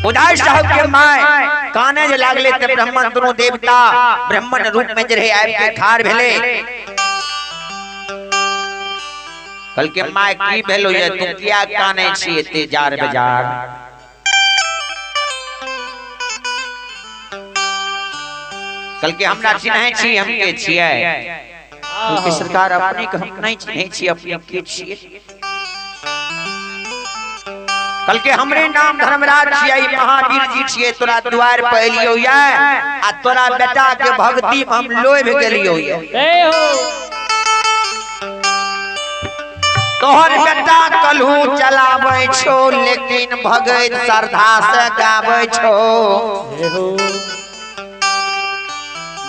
उदय साहब के my काने जे लागले ते ब्राह्मण दोनों देवता ब्राह्मण रूप में जे रहे आबि के ठाड़ भेले। कल के my की भेलो ये तू किया काने छी एते जार बाजार? कल के हमरा चिन्है छी हम के छियै? कल के सरकार अपने के हम नहीं चिन्है छी, अपने के छियै? कल के हमरे नाम धर्मराज छियै, महावीर जी छियै, तोरा द्वार पर एलियो ये आ तोरा बेटा के भक्ति में हम लोभ गेलियो ये। तोहर बेटा कलहू चलाबै छो लेकिन भगत श्रद्धा से गाबै छो।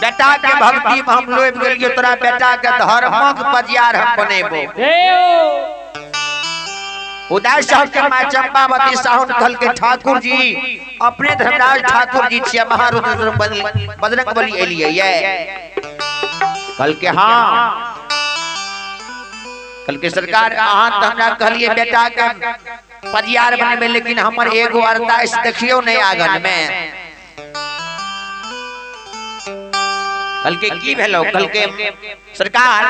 बेटा के भक्ति में हम लोभ गेलियो, तोरा बेटा के धर्मक पजियार हम बनेबो। उदय साहब के मां चंपावती साहुन कल के ठाकुर जी अपने धर्मराज ठाकुर जी छियै, महारुद्र बजरंग बली एलियै ये। कल के हाँ, कल के सरकार अहाँ तो हमरा कहलिए बेटा के पजियार बनेबै, लेकिन हमर एगो अरदास देखियो नहीं आंगन में। कल के की भेलो? कल के सरकार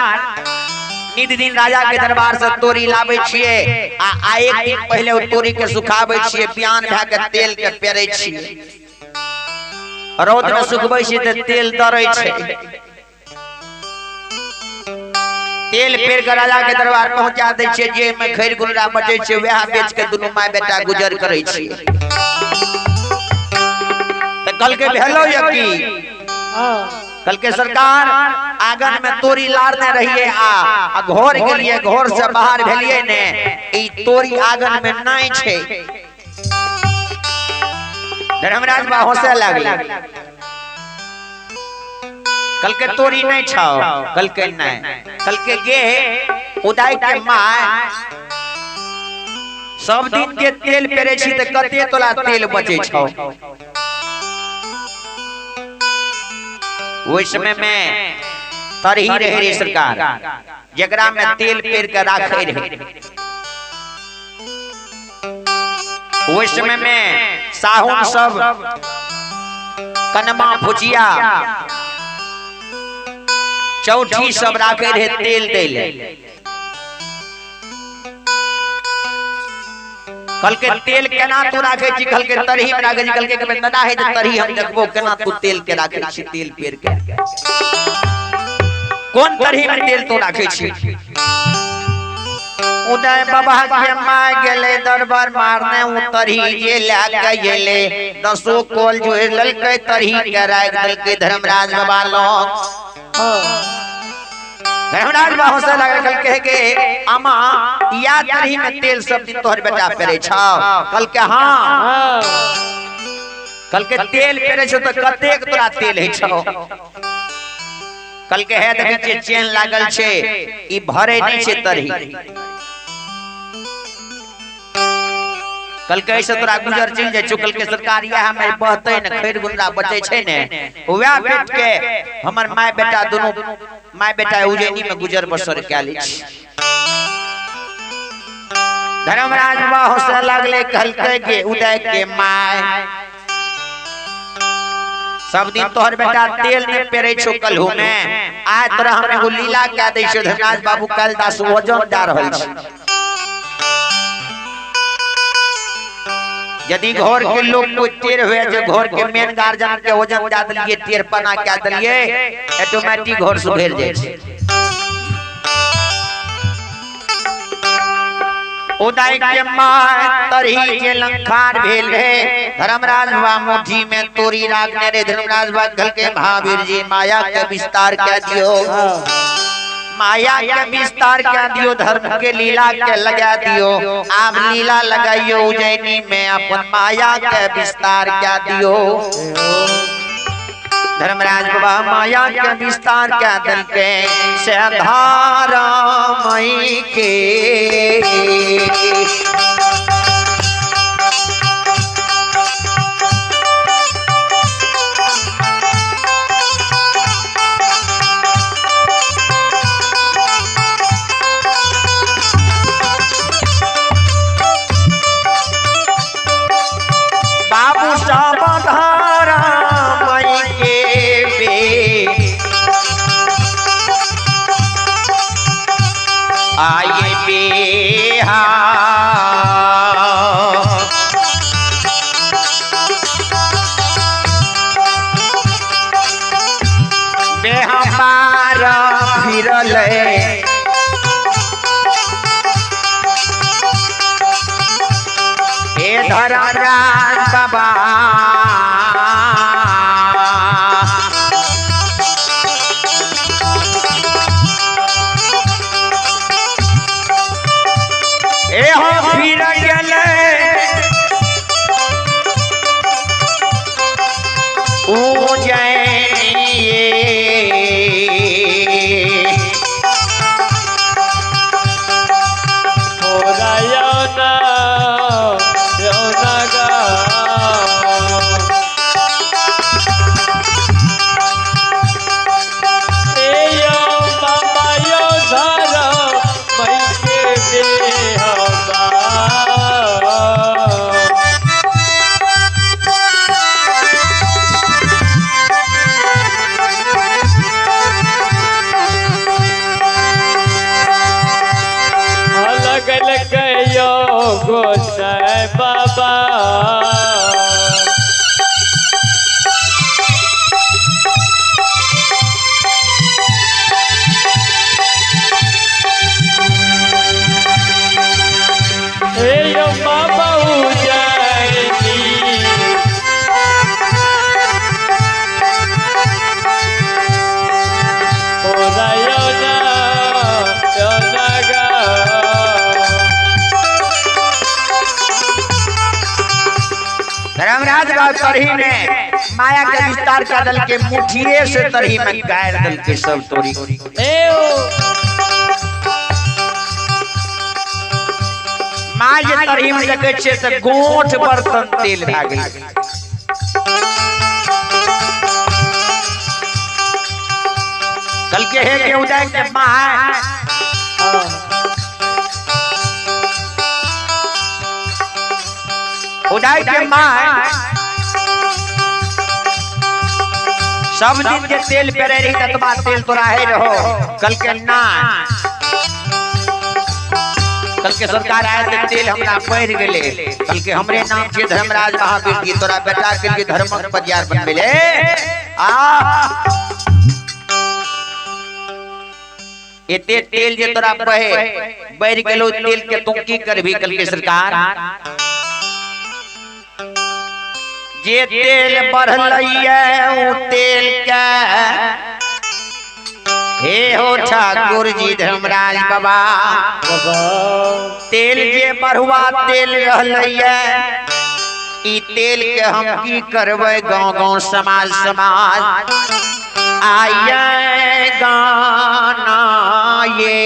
नित दिन राजा के दरबार से तोरी लाबै छियै आ एक दिन पहले ओ तोरी के सुखाबै छियै, बियान भए के तेल के पेरै छियै, रौद में सुखबै छियै तऽ तेल दरै छै। तेल पेर के राजा के दरबार पहुंचा दै छियै, जे में खैर गुलरा बचै छै वएह बेच के दुनू my बेटा गुजर करै छियै। तऽ कल के भेलो ये की? कल के सरकार आंगन में तोरी लारने रहिए आ घर गेलिए, घर से बाहर भेलिए ने ई तोरी आंगन में नहीं छै। धर्मराज बा हंसे लागले। कल के तोरी नहीं छाओ? कल के नहीं। कल के गे उदय के my सब दिन के तेल पेरे छी त कते तोला तेल बचे छौ? ओहि समय में तरही रहे रे सरकार, जकरा में तेल पेर के राखे रहे। ओहि समय में साहुन सब कनमा भुजिया चौठी सब राखे रहे तेल दै ले। कल के तेल केना तू राखे छी? कल के तरही में राखे छी। कल के दादा है जे तरही हम देखबो केना तू तेल के राखे छी, तेल पेर के कोन तरही में तेल तू राखे छी? उदय बाबा के my गेले दरबार मारने, उतरही जे लए के गेले दसो कोल जोड़ ललकै, तरही के राख देलकै धर्मराज बाबा लग। धर्मराज बाबा हंसे लागल, कल कहे के अमा या तरही में तेल सब दिन तोहर बेटा पेरे छौ? कल के हाँ। कल के तेल पेरे छौ तऽ कतेक तोरा तेल है छौ? कल के है देखै छियै चेन लागल छै, ई भरे नहीं छै तरही। कल के ऐसे तोरा गुजर चलि जाइ छौ। कल के सरकार इएह में बहतै ने खैर गुंडा बचै छै ने वएह बेच के हमर my बेटा दुनू my बेटा उज्जैनी में गुजर बसर कए लै छै। धर्मराज बाबा हंसे लागले, कहलकै के उदय के my सब दिन तोहर बेटा तेल नहीं पेरे छौ कलहू में, आइ तोरा हम एगो लीला कए दै छियौ। धर्मराज बाबू कालिदास वजन जा रहल छै। यदि घर के लोग कोई टेढ़ हुए जो घर के मेन गार्जियन के वजन जा दिलिए, टेढ़पना कए दिलिए, ऑटोमेटिक घर सुधरि जाइ छै। उदय के my तरही जे लंखार भेल रहे, धर्मराज बाबा मुट्ठी में तोरी राखने रे। धर्मराज बाबा कहलकै महावीर जी माया के विस्तार कए दियो, माया के विस्तार कह दियो, धर्म के लीला के लगा दियो। आप लीला लगाइयो उज्जैनी में अपन माया के विस्तार कह दियो। धर्मराज बाबा माया के विस्तार कह दिलके से धारा मई के। धर्मराज बाबा ए हो फिर गेलै गोसाई बाबा हे यो बाबा उजैनी धर्मराज बाबा तरही में माया के विस्तार कर दल के मुठिए से तरही में गायर दल के सब तोरी। माँ जे तरही में देखे छे त गोठ बर्तन तेल भए गेल। कल के हे के उदय के माँ उदय के माँ सब दिन के तेल पेरे रही ततबा तेल तोरा है रहो। कल के ना कल के सरकार आए ते तेल हमरा पड़ गेले। कल के हमरे नाम छे धर्मराज महावीर जी तोरा बेटा के लिए धर्मक पदियार बनबेले। आ एते तेल जे तोरा बहे बढ़ गेलो तेल के तू की करबी। कल के सरकार जे तेल बढ़लैया उ तेल के हे हो ठाकुर जी धर्मराज बाबा तेल जे बढ़ुआ तेल रहलैया ई तेल के हम की करबै। गांव गांव समाज समाज आये गाना ये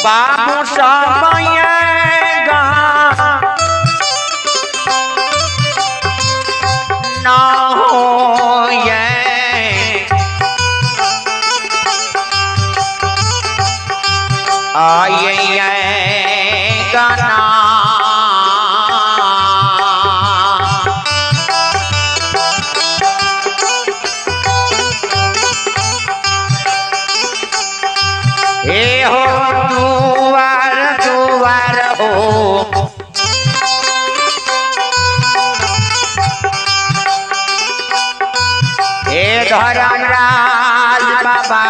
बाबू सामयगा ना हो ये आये गाना हे हो दुआर दुआर हो हे धर्मराज बाबा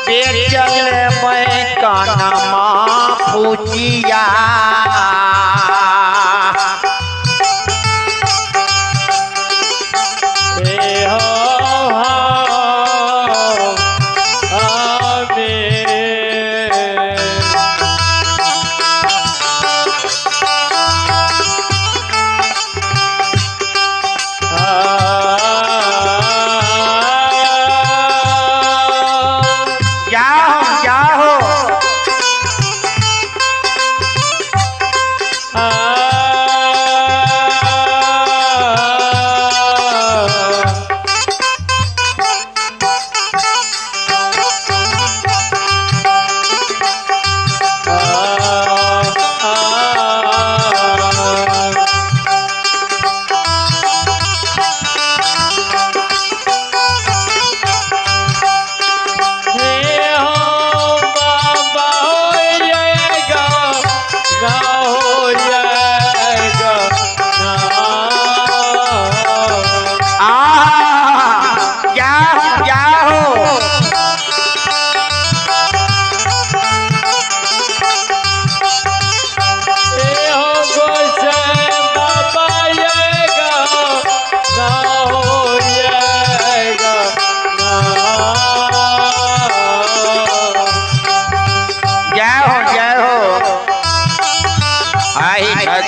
बेचल मैं कानमा फूजिया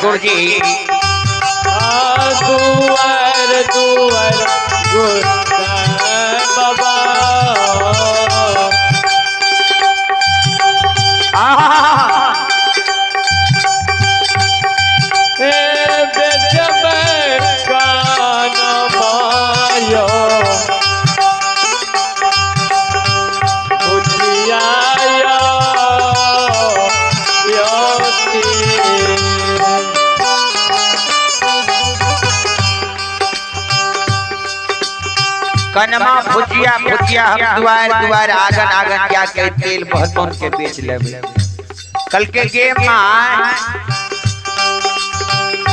ठाकुर जी दुआर दुआर गोसाई बाबा कनमा भुजिया भुजिया हम दुआर दुआर आगन आगन जाके तेल बहतों के बेच लेबे। कल के गेम में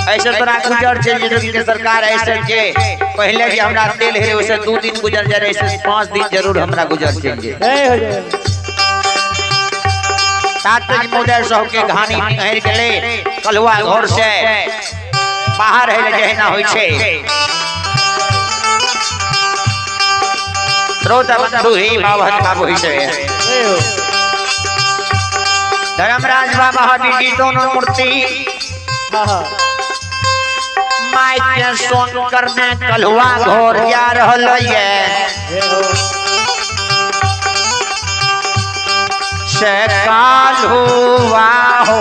ऐसे तोरा गुजर चल जे सरकार ऐसे जे पहले जे हमरा तेल हे वैसे 2 दिन गुजर जाए ऐसे 5 दिन जरूर हमरा गुजर चल जे। नहीं हो जाए। 7 बजे मोदर साहब के घानी निहर गेले कलुआ घर से बाहर है जहिना होई छे। श्रोता बंधु ही बाबा बाबू ही से धर्मराज बाबा महावीर जी दोनों मूर्ति माइक के सोन करने कलुआ घर जा रहल ये से कालुआ हो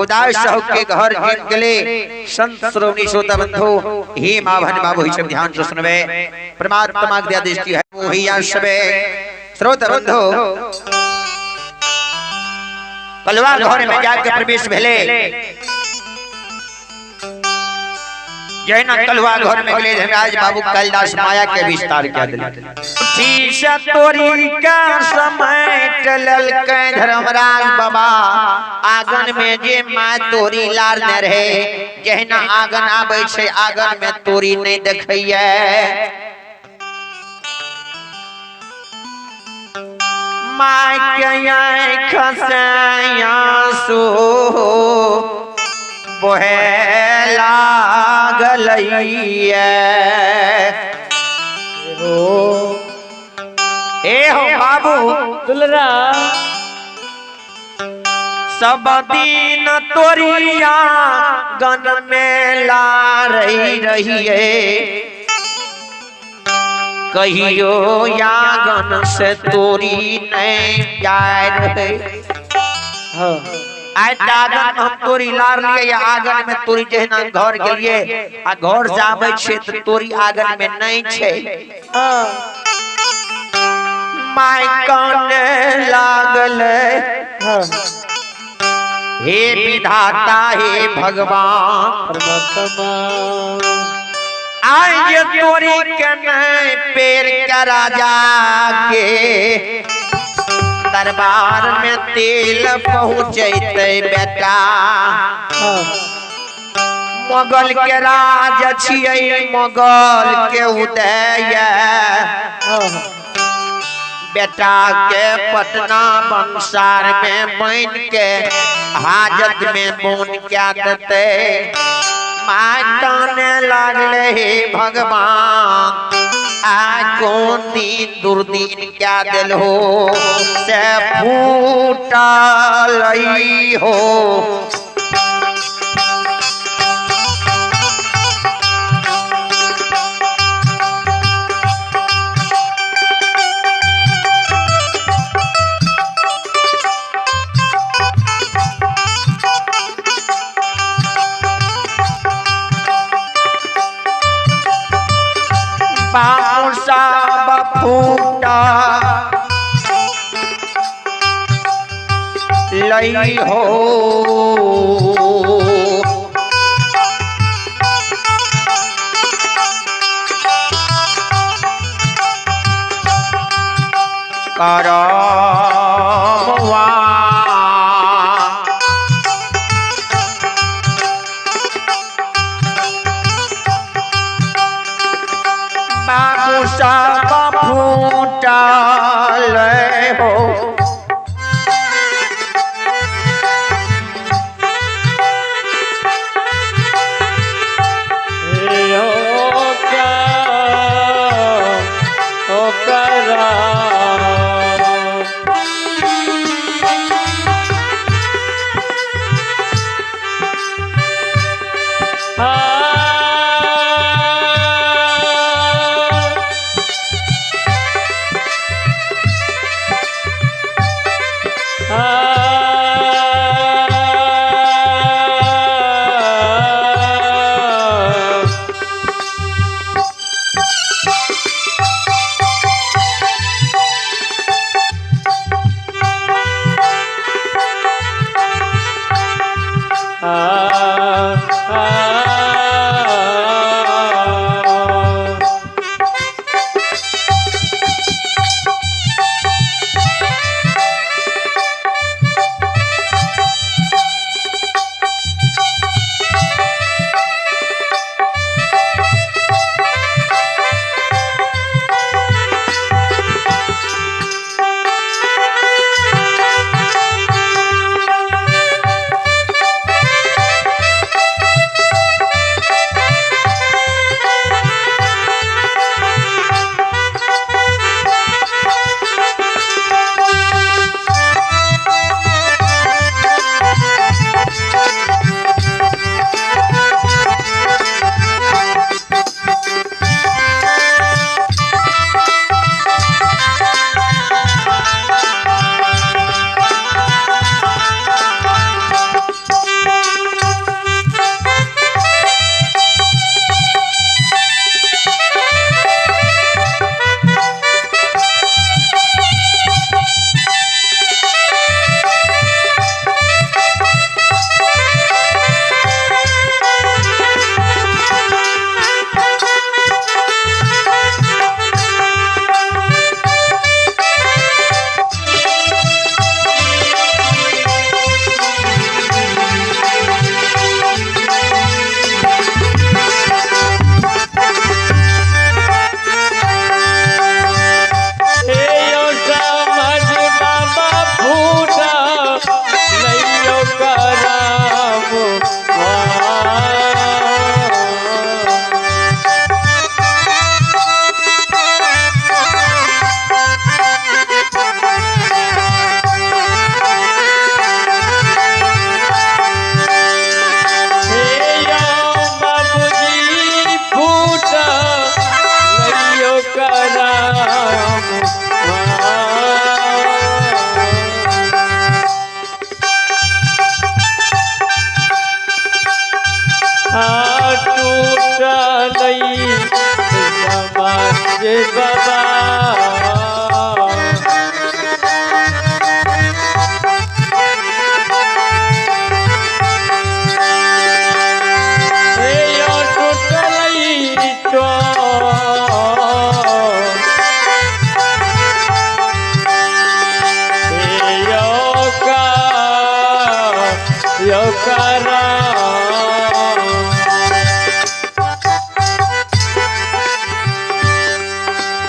उदास साहब के घर जीत गले संत श्रोमणी श्रोता बंधु हे मां भन बाबू ही सब ध्यान से सुनबे परमात्मा के दृष्टि है वही सबे श्रोता बंधु कलवा घर में जाके प्रवेश भेले जैना कलवा घर में गेले धर्मराज बाबू कालिदास माया के विस्तार कर दिले। शीशा तोरी का समय चलल के धर्मराज बाबा आंगन में जे मां तोरी लार न रहे जहिना आंगन आबै छै आंगन में तोरी नहीं देखैया मां के आँख से आंसू बहे लागलैया। ए हो बाबू दुलरा सब दिन तोरिया गन में ला रही रही कहियो यागन से तोरी नहीं जाए रहे। आए आंगन में हम तोरी लार लिए या आंगन में तोरी जहिना घर गेलिए आ घर से आबै छे तो तोरी आंगन में नहीं छे। My काने लागल हे विधाता हे भगवान परमात्मा आज तोरी के नहीं पेड़ के राजा के दरबार में तेल पहुँचते बेटा। मुगल के राज छियै मुगल के उदय बेटा के पटना बंसार में बन के हाजत में बोन क्या देते। माँ काने लागले हे भगवान आ कौन दिन दुर्दिन क्या दिल हो से फूटल हो। फूटा लई हो। करमवा बाबू सब फूटा लई हो।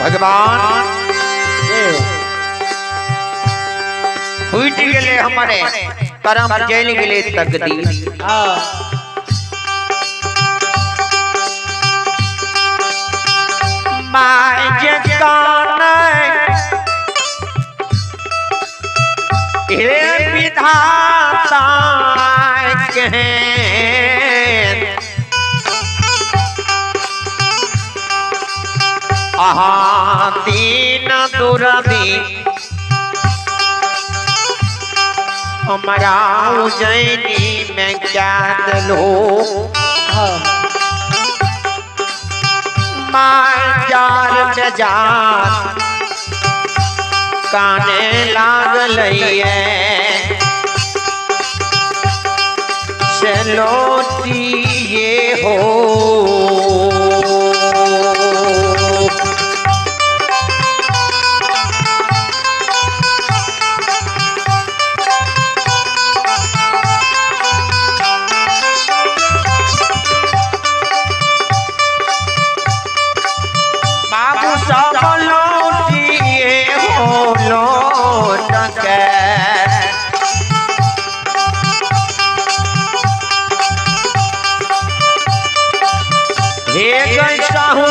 भगवान फूट गए हमारे करम जल गए तकदीर। My हे विधाता कहें आहा दीन दुरदी हमारा उज्जैनी में क्या दलो। बाजार में जान काने लागल ये से लोटिए हो। बाबू सब लौटिए हो लौट के हे गई साहू